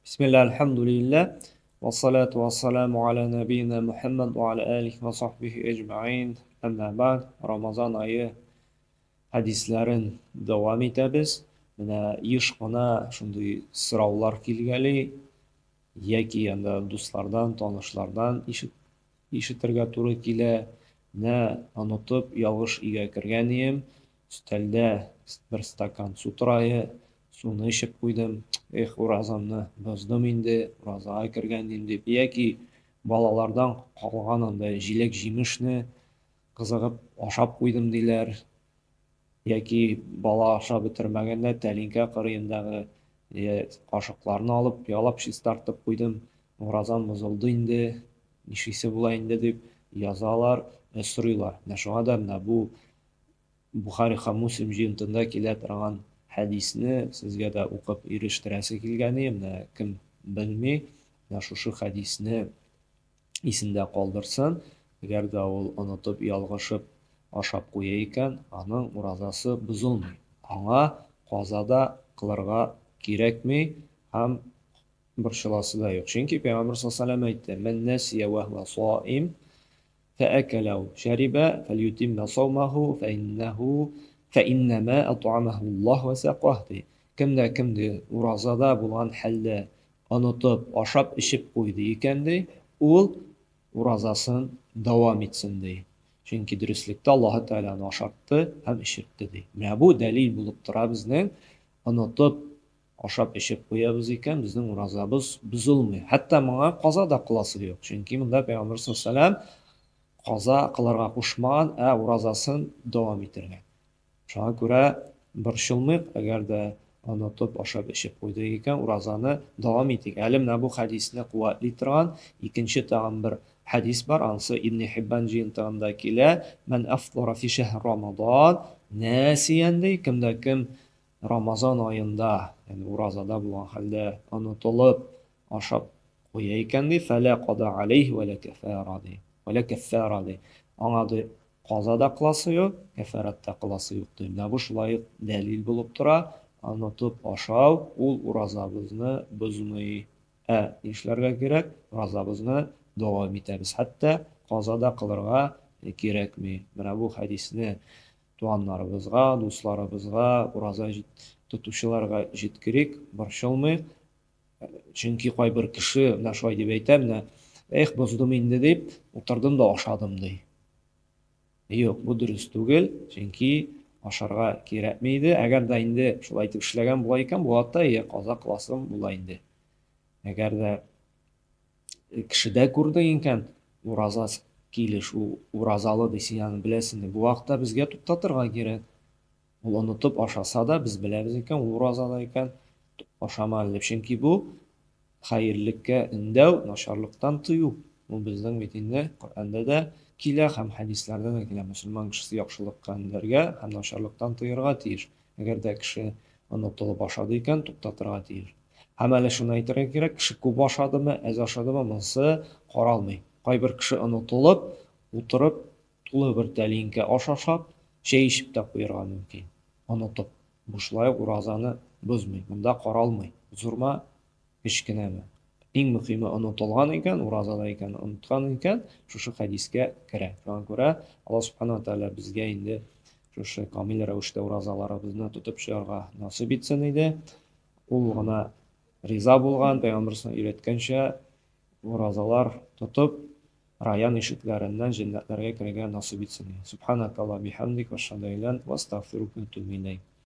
Бисмилла, альхамдулилля, вассалату вассаламу аля набийна Мухаммад ва аля алихи ва сахбихи әҗмәгыйн. Әмма бәгъд, Рамазан ае хәдисләрен дәвам итәбез. Менә еш кына шундый сораулар килгәли, яки анда дуслардан, танышлардан ишетергә туры килә. Менә онытып, ялгыш өйгә кергән ием, өстәлдә бер стакан су тора ие, суны эчеп куйдым. Эх, уразамны боздым инде, уразага кергән идем дип. Яки балалардан калган анда җиләк-җимешне кызыгып ашап куйдым диләр. Яки бала ашап бетермәгәндә тәлинкә кырыендагы кашыкларны алып, ялап чистартып куйдым. Уразам бозылды инде, нишлисе була инде дип язалар, сорыйлар. Менә шуңа да менә бу Бухари һәм Муслим җыентында килә торган хәдисне сезгә дә укып ирештерәсе килгән иде. Менә кем белми, менә шушы хәдисне исендә калдырсын. Әгәр дә ул онытып, ялгышып ашап куя икән, аның уразасы бозылмый. Аңа каза да кылырга кирәкми һәм борчыласы да юк. Чөнки Пәйгамбер саллаллаһу алейһи ва сәлләм әйтте: "Мән нәсия ва һуа саим, фәәкәлә ау шәрибә, фәльютиммә саумаһу, фәиннәһу фәиннәмә ат'амаһу Аллаһ ва сәкаһ", ди. Кем дә кем ди, уразада булган хәлдә онытып, ашап-эчеп куйды икән, ди, ул уразасын дәвам итсен, ди. Чөнки дөреслектә Аллаһы Тәгалә аны ашатты һәм эчертте, ди. Менә бу дәлил булып тора безнең онытып ашап-эчеп куябыз икән, безнең уразабыз бозылмый. Хәтта моңа каза да кыласы юк. Чөнки монда Пәйгамбер саллаллаһу алейһи ва каза кылырга кушмаган, ә уразасын дәвам итергә. Шуңа күрә борчылмыйк, әгәр дә онытып ашап-эчеп куйдык икән, уразаны дәвам итик. Әле менә бу хәдисне куәтли торган икенче тагын бер хәдис бар, анысы Ибн Хиббан җыентыгында килә. Мән афтара фи шәһр Рамадан нәсиян ди, кем дә кем Рамазан аенда, ягъни уразада булган хәлдә онытылып ашап куя икән ди, фәлә када алейһи вә лә кәфара ди. Вә лә кәффара ди. Аңа ди каза да кыласы юк, кәффарат та кыласы юк ди. Менә бу шулай ук дәлил булып тора. Онытып ашау ул уразабызны бозмый. Ә нишләргә кирәк? Уразабызны дәвам итәбез. Хәтта каза да кылырга кирәкми. Менә бу хәдисне туганнарыбызга, дусларыбызга, ураза тотучыларга җиткерик, борчылмыйк. Чөнки кайбер кеше менә шулай дип әйтә, менә эх, боздым инде дип, утырдым да ашадым ди. Юк, бу дөрес түгел, чөнки ашарга кирәкми иде. Әгәр дә инде шулай итеп эшләгән була икән, бу вакытта я каза кыласың була инде. Әгәр дә кешедә күрдең икән, ураза килеш, ул уразалы ди, син аны беләсең ди. Бу вакытта безгә туктатырга кирәк. Ул онытып ашаса да, без беләбез икән, ул уразада икән, ашама әле дип. Чөнки бу хәерлеккә өндәү, начарлыктан тыю. Ул безнең бит инде Коръәндә дә килә һәм хәдисләрдә дә килә. Мөселман кешесе яхшылыкка өндәргә һәм начарлыктан тыярга тиеш. Әгәр дә кеше онытылып ашады икән, туктатырга тиеш. Һәм әле шуны әйтергә кирәк, кеше күп ашадымы, әз ашадымы, монысы каралмый. Кайбер кеше онытылып, утырып, тулы бер тәлинкә аш ашап, чәй эчеп тә куярга мөмкин. Онытып. Бу шулай ук уразаны бозмый. Монда каралмый. Зурма, кечкенәме. Иң мөхиме онытылган икән, уразада икән, оныткан икән, шушы хәдискә керә. Шуңа күрә Аллаһ Субхану ва Тәгалә безгә инде шушы камил рәвештә уразаларыбызны тотып чыгарга насыйп итсен иде. Ул гына риза булган, пәйгамбер өйрәткәнчә уразалар тотып, Райан ишекләреннән җәннәтләргә керергә насыйп итсен. Субханакалла бихамдик ва ашһаду ан ла иляха илля анта астагфирука ва атубу иләйк.